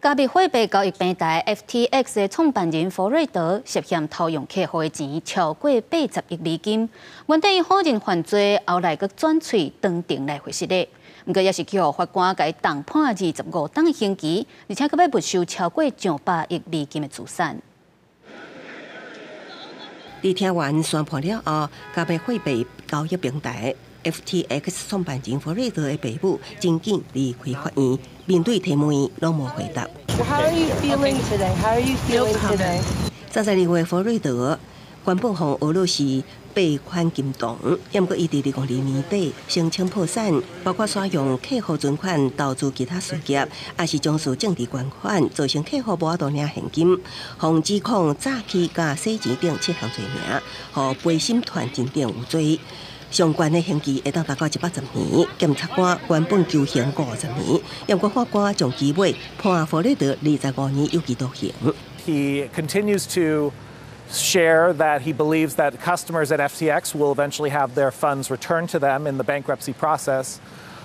加密貨幣交易平台 FTX 的創辦人弗瑞德涉嫌偷用客戶的錢超過80億美金，原底伊否認犯罪，後來閣轉喙當庭來回實咧。毋過也是予法官共伊重判25冬的刑期，而且閣欲沒收超過上百億美金的資產。佇聽完宣判了後，加密貨幣交易平台 FTX 創辦人弗瑞德的爸母真緊離開法院，面對提問攏無回答。 How are you feeling today? How are you feeling today? 32歲弗瑞德原本予訛做是背款金童，毋過伊佇2022年底申請破產，包括使用客戶存款投資其他事業，抑是從事政治捐款，造成客戶無法度領現金，予指控詐欺佮洗錢等七項罪名，予陪審團認定有罪。上懸的刑期會當達到110年，檢察官原本求刑50年，毋過法官上期尾判弗瑞德25年有期徒刑。 He continues to share that he believes that customers at FTX will eventually have their funds returned to them in the bankruptcy process.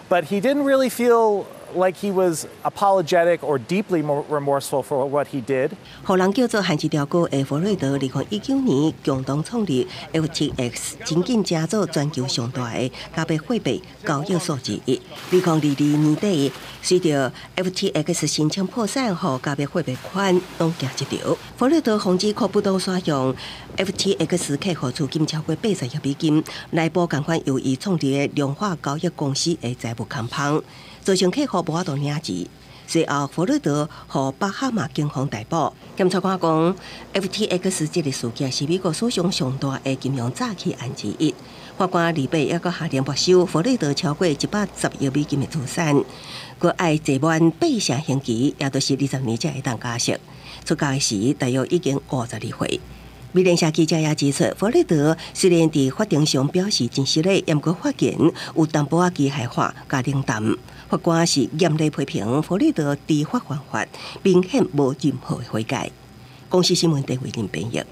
But he didn't really feel like he was apologetic or deeply remorseful for what he did. 予人叫做限時條哥的弗瑞德，2019年共同創立 FTX，真緊成做全球上大的加密貨幣交易所之一。2022年底，隨著 FTX 申請破產，予加密貨幣圈攏驚一趒。弗瑞德予指控不當使用 FTX 客戶資金超過80億美金，來補仝款由伊創立的量化交易公司的財務空縫，造成客戶無法度領錢。隨後，弗瑞德予巴哈馬警方逮捕。檢察官講，FTX 這个事件是美國史上上大的金融詐欺案之一。法官禮拜猶閣下令沒收弗瑞德超過110億美金的資產，閣愛坐滿八成刑期，也就是20年才會當假釋。出監時大約已經52歲。美聯社記者也指出，弗瑞德雖然佇法庭上表示真失禮，毋過發言有淡薄仔機械化佮冷淡。法官是嚴厲批評弗瑞德知法犯法，明顯無任何悔改。公視新聞鄭慧玲編譯。